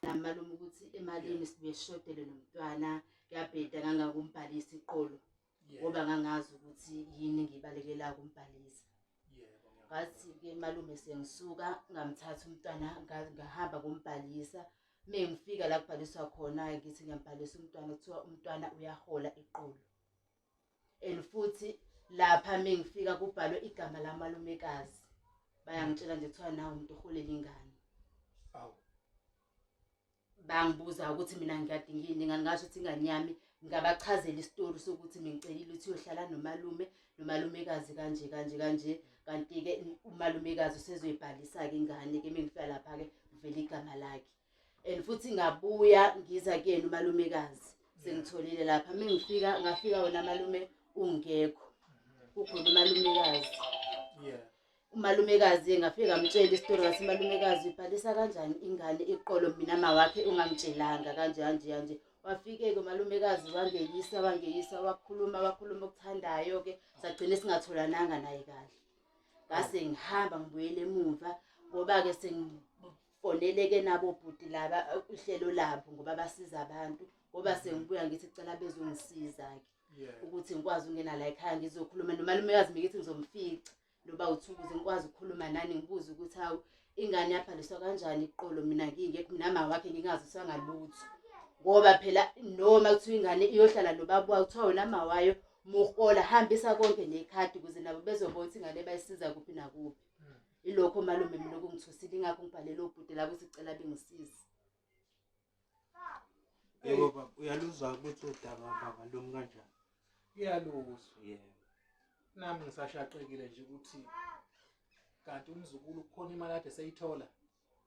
nami malume ukuthi emalini sibuye sishodele nomntwana kuyabheda ngangakumbhalisa iqolo ngoba ngangazi ukuthi yini ngiyibalekela kumbhalisa. Ngathi-ke malume sengisuka ngamthatha umntwana ngahamba kumbhalisa. Mengifika la kubhaliswa khona ngithi ngiyambhalisa umntwana kuthiwa umntwana uyahola iqolo. And futhi lapha mengifika kubhalwe igama lamalumekazi. Bayangitshela nje kuthiwa nawu umuntu oholela ingane. Awu. Bangibuza ukuthi mina ngiyadinga ini ngani ngasho ukuthi ingane yami ngabachazela isitori sokuthi mingicelile ukuthi uyohlala nomalume nomalumekazi kanje kanje kanje kanti-ke umalumekazi usezoyibhalisa-ke ingane-ke mengifika lapha-ke kuvela igama lakhe and futhi ngabuya ngiza kuyena umalumekazi sengitholile lapha mengifika ngafika wena malume ungekho kukhona umalumekazi Yeah. Umalumekazi ngafike ngamtshela isitori ngathi malumekazi ubhalisa kanjani ingane iqolo mina mawakhe ungangitshelanga kanje kanje kanje. Wafike-ke umalumekazi wangeyisa wangeyisa wakhuluma wakhuluma okuthandayo-ke sagcine singatholananga naye kahle. Ngase ngihamba ngibuyele emuva ngoba-ke sengifonele-ke nabo bhuti laba uhlelo labo ngoba basiza abantu ngoba sengibuya ngithi cela bezongisiza-ke ukuthi ngikwazi ukungena la ekhaya ngizokhuluma nomalumekazi ngithi ngizomfica noba uthi ukuze ngikwazi ukukhuluma nani ngibuze ukuthi hawu ingane yabhaliswa kanjani iqolo mina ngingekho mina ma wakhe ngingaziswanga lutho ngoba phela noma kuthiwa ingane iyohlala nobaba wayo kuthiwa wena ma wayo muhola hambisa konke nekhadi ukuze nabo bezobona ukuthi ingane bayisiza kuphi nakuphi. Ilokho malume mina okungithusile ingakho ngibhalele obhuti labo ukuthi cela bengisize. Yebo baba, uyaluzwa ukuthi udaba baba lumi kanjani? Iyaluzwa. Yebo. Nami ngisashaqekile nje ukuthi kanti umzukulu kukhona imali ade seyithola.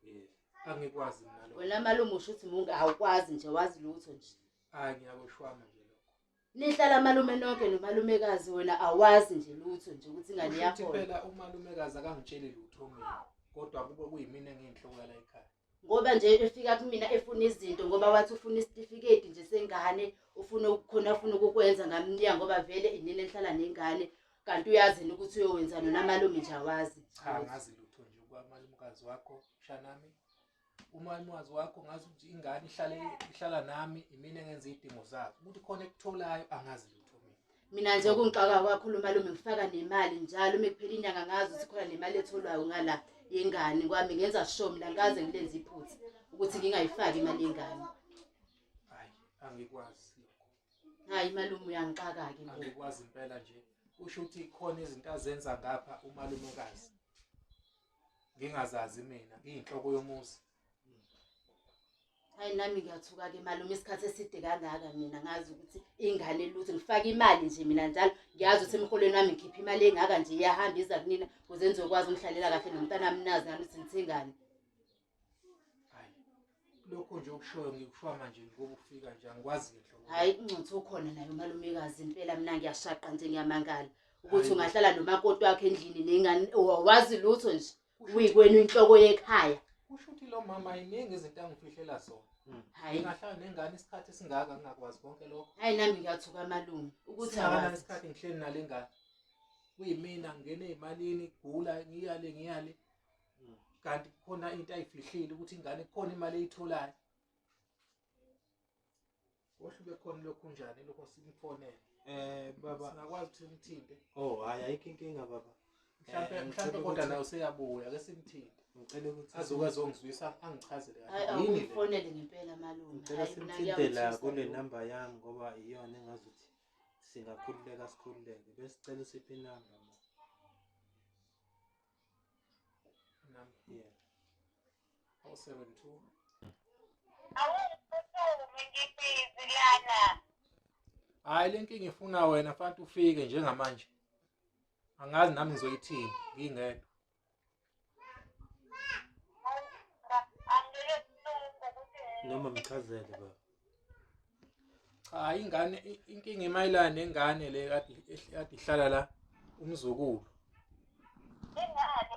Yebo. Angikwazi mina lokho. Wena malume usho ukuthi mungu awukwazi nje wazi lutho nje. Hayi ngiyakweshwama nje lokho. Nihlala malume nonke nomalumekazi wena awazi nje lutho nje ukuthi ingane Kusho ukuthi yahola. phela umalumekazi akangitsheli lutho mina kodwa kube kuyimina engiyinhloko yala ekhaya. Ngoba nje efika kumina efuna izinto ngoba wathi ufuna isitifiketi nje sengane ufuna ukukhona afuna ukukwenza ngamnika ngoba vele inini enhlala nengane kanti uyazi yini ukuthi uyowenza nona malume nje awazi. Cha ngazi lutho nje kwamalumekazi wakho mshanami. Umalumekazi wakho ngazi ukuthi ingane ihlale ihlala nami imina engenza izidingo zakhe. Ukuthi khona ekutholayo angazi lutho mina. Mina nje okungixaka kakhulu malume ngifaka nemali njalo uma kuphela inyanga ngazi ukuthi khona nemali etholwayo ngala yengane kwami ngenza sure mina ngikaze ngilenze iphutha ukuthi ngingayifaki imali yengane. Hayi angikwazi lokho. Hayi malume uyangixaka-ke bo. Angikwazi impela nje. Kusho ukuthi khona izinto azenza ngapha umalumekazi. Ngingazazi mina ngiyinhloko yomuzi. Hayi nami ngiyathuka-ke malume isikhathi eside kangaka mina ngazi ukuthi ingane lutho ngifake imali nje mina njalo ngiyazi ukuthi emholweni wami ngikhipha imali engaka nje iyahamba iza kunina ukuze nizokwazi ungihlalela kahle nomntanami nazi nami ukuthi ngithengani. Hayi lokho nje okushoyo ngikushwama nje ngoba ufika nje angikwazi ngenhlobo. Hayi ncotho ukhona naye umalumekazi impela mina ngiyashaqa nje ngiyamangala ukuthi ungahlala nomakoti wakhe endlini nengane wazi lutho nje uyikwenu inhloko yekhaya. Kusho ukuthi lo mama iningi izinto angifihlela zona. Hayi Ngingahlala nengane isikhathi esingaka ngingakwazi konke lokho. hayi nami ngiyathuka malume ukuthi Singakanani awazi. isikhathi ngihleli nale ngane. Kuyimina ngingena ey'malini gula ngiyale ngiyale. Kanti kukhona into ayifihlile ukuthi ingane kukhona imali eyitholayo. Kohlube khona lokhu njani lokho simfonele. Baba, Singakwazi ukuthi simthinte. oh hayi ayikho inkinga baba. Mhlampe Eh, mhlampe ngicela kodwa ukuthi- naye useyabuya ake simthinte. Ngicela ukuthi Azoke azongizwisa angichazele Hayi kahle yini le. awumfonele ngempela malume. Ngicela Hayi mina simthinte la kuyangithusa kule lokhu. namba yami ngoba iyona engazuthi singakhululeka sikhululeke. Besicela usiphe inamba ma. Number Yeah. 072 Awungiphuthume ngibhizi lana. Hayi le nkinga ifuna wena fanele ufike njengamanje. Angazi nami ngizoyithini ngingedwa. Angeke buhlungu ukuthi Noma mchazele baba. Cha ingane inkinga imayelana nengane le kade kade ihlala la umzukulu. ingane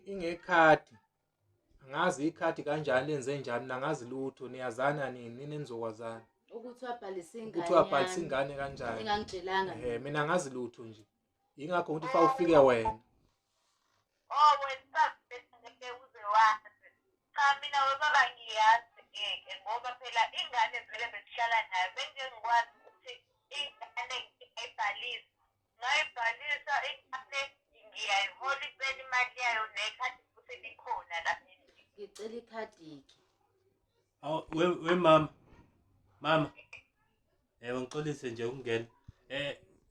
Ingekhadi. Angazi ikhadi kanjani lenze njani nangazi lutho niyazana nini nini nizokwazana. Ukuthi wabhalisa ingane. Ukuthi wabhalisa yami, ingane kanjani. Engangitshelanga. Eh mina angazi lutho nje. Yingakho ukuthi fa ufike wena. Oh wena ngeke uze wazi. Cha mina Mina webaba ngiyazi-ke ngoba phela ingane vele besihlala nayo bengingikwazi ukuthi ingane ngiyayibhalisa. Ngayibhalisa ingane ngiyayihola impela imali yayo nekhadi futhi likhona la endlini. Ngicela ikhadi-ke. Awu we mama. Mama. Yebo ngixolise nje ukungena.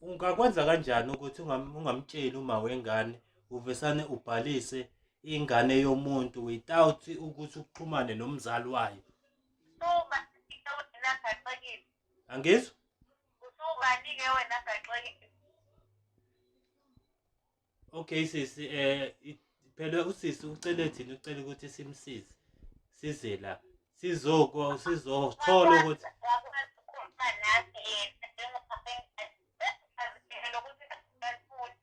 Ungakwenza kanjani ukuthi ungamtsheli uma wengane uvesane ubhalise ingane yomuntu without ukuthi uxhumane nomzali wayo? Usubanike wena gaxekile. Angizwa? Usubanike wena gaxekile. Okay sisi, phela usisi ucele thina, ucela ukuthi simsize. Size la. Sizoko sizothola ukuthi Wakwazi ukukhuluma nathi yena njengoba lokuthi belifuna.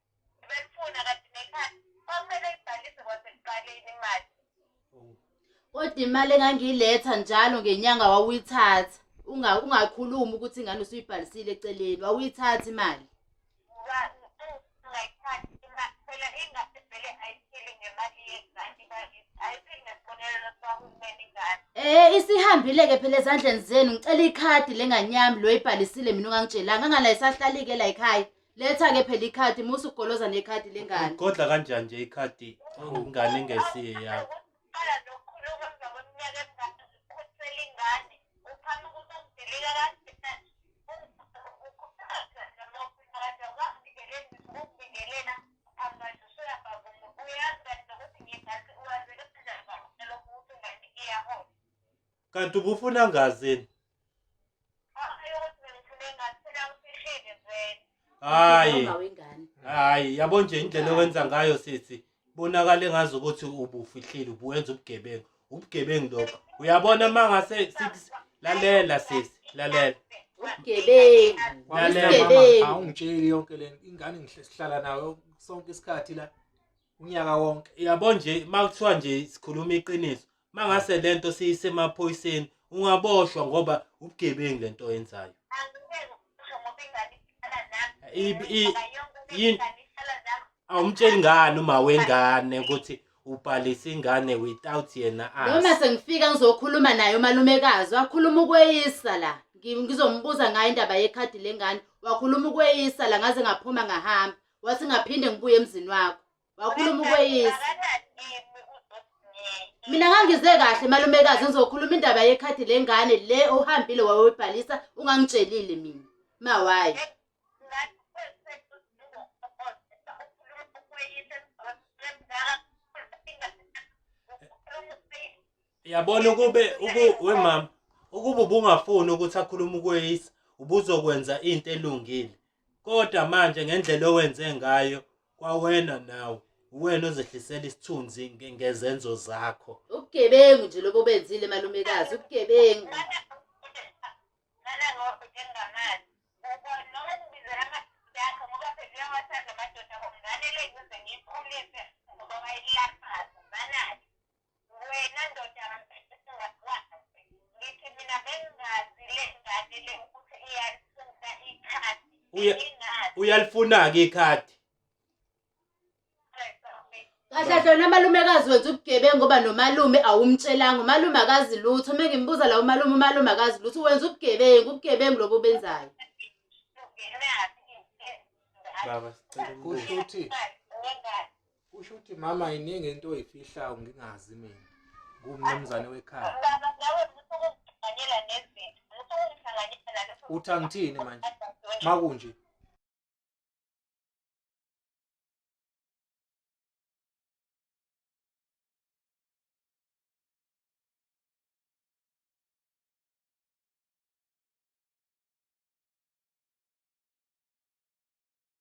Belifuna kanti nekhadi kwakumele ibhalise kwasekuqaleni imali. Kodwa imali engangiyiletha njalo ngenyanga wawuyithatha. Ungakhulumi ukuthi ingane usuyibhalisile eceleni, wawuyithatha imali. Ungayithathi imali phela ingane vele ayiphili ngemali yengane ayiphili ngesibonelelo sikahulumeni ingane. Isihambile-ke phela ezandleni zenu. Ngicela ikhadi lengane yami lo oyibhalisile mina ungangitshelanga. Angala isahlali-ke la ekhaya. Letha-ke phela ikhadi, musa ukugoloza nekhadi lengane. Ugodla kanjani nje ikhadi ingane engesiye yakho? Qala nokukhuluma emva kweminyaka emingaka ukukhulisela ingane uqhamuka usungidilika kanjena ukubingelela manje usuyabhavuma uyazi kanti nokuthi ngingathi uwazi kanjani lokhu ukuthi ingane iyahola. Kanti ubufuna ngazini? Hayi ukuthi bengifune ngathi phela ngifihlile vele. Hayi. Uma wengane. Hayi, yabo nje indlela owenza ngayo sisi. Bonakale ngazi ukuthi ubufihlile, ubuwenza ubugebengu. Ubugebengu lokho. Uyabona mangase lalela sisi, lalela. Ubugebengu. Lalela. Ubugebengu. Awungitsheli yonke le ingane ngihlala nayo sonke isikhathi la unyaka wonke. Yabo nje makuthiwa nje sikhuluma iqiniso, mangase lento siyisemaphoyiseni ungaboshwa ngoba ubugebengu lento oyenzayo. Angeke ngisho ngoba ingane ihlala nami. Yini- Awumtsheli ngani uma wengane ukuthi ubhalise ingane without yena Noma azi? sengifika ngizokhuluma naye umalumekazi, wakhuluma ukweyisa la. Ngizombuza ngayo indaba yekhadi lengane. Wakhuluma ukweyisa la ngaze ngaphuma ngahamba. Wathi ngaphinde ngibuye emzini wakho. Wakhuluma ukweyisa. Mina ngangize kahle malumekazi ngizokhuluma indaba yekhadi lengane le ohambile wawuyibhalisa ungangitshelile mina. Mawayi. Yabona ukube we mama, ukuba ubungafuni ukuthi akhulume ukweyisa, ubuzokwenza into elungile. Kodwa manje ngendlela owenze ngayo kwawena nawe, uwena ozehlisela isithunzi ngezenzo zakho. Ubugebengu nje lobo benzile malumekazi, ubugebengu. Wena ndoda ngithi mina bengingazi le ngane le ukuthi iyalifuna ikhadi. Uyalifuna-ke ikhadi. Kahle kahle wena malumekazi wenza ubugebengu ngoba nomalume awumtshelanga. Umalume akazi lutho. Uma ngimbuza la umalume, umalume akazi lutho. Wenza ubugebengu, ubugebengu lobo obenzayo. Baba sicela Kusho ukuthi kusho ukuthi mama iningi into oyifihlayo ngingazi mina. Ngumnumzane wekhaya. Baba nawe musukuhlanganyela nezinto, musukuhlanganyela naleso. Uthi angithini manje? Makunje.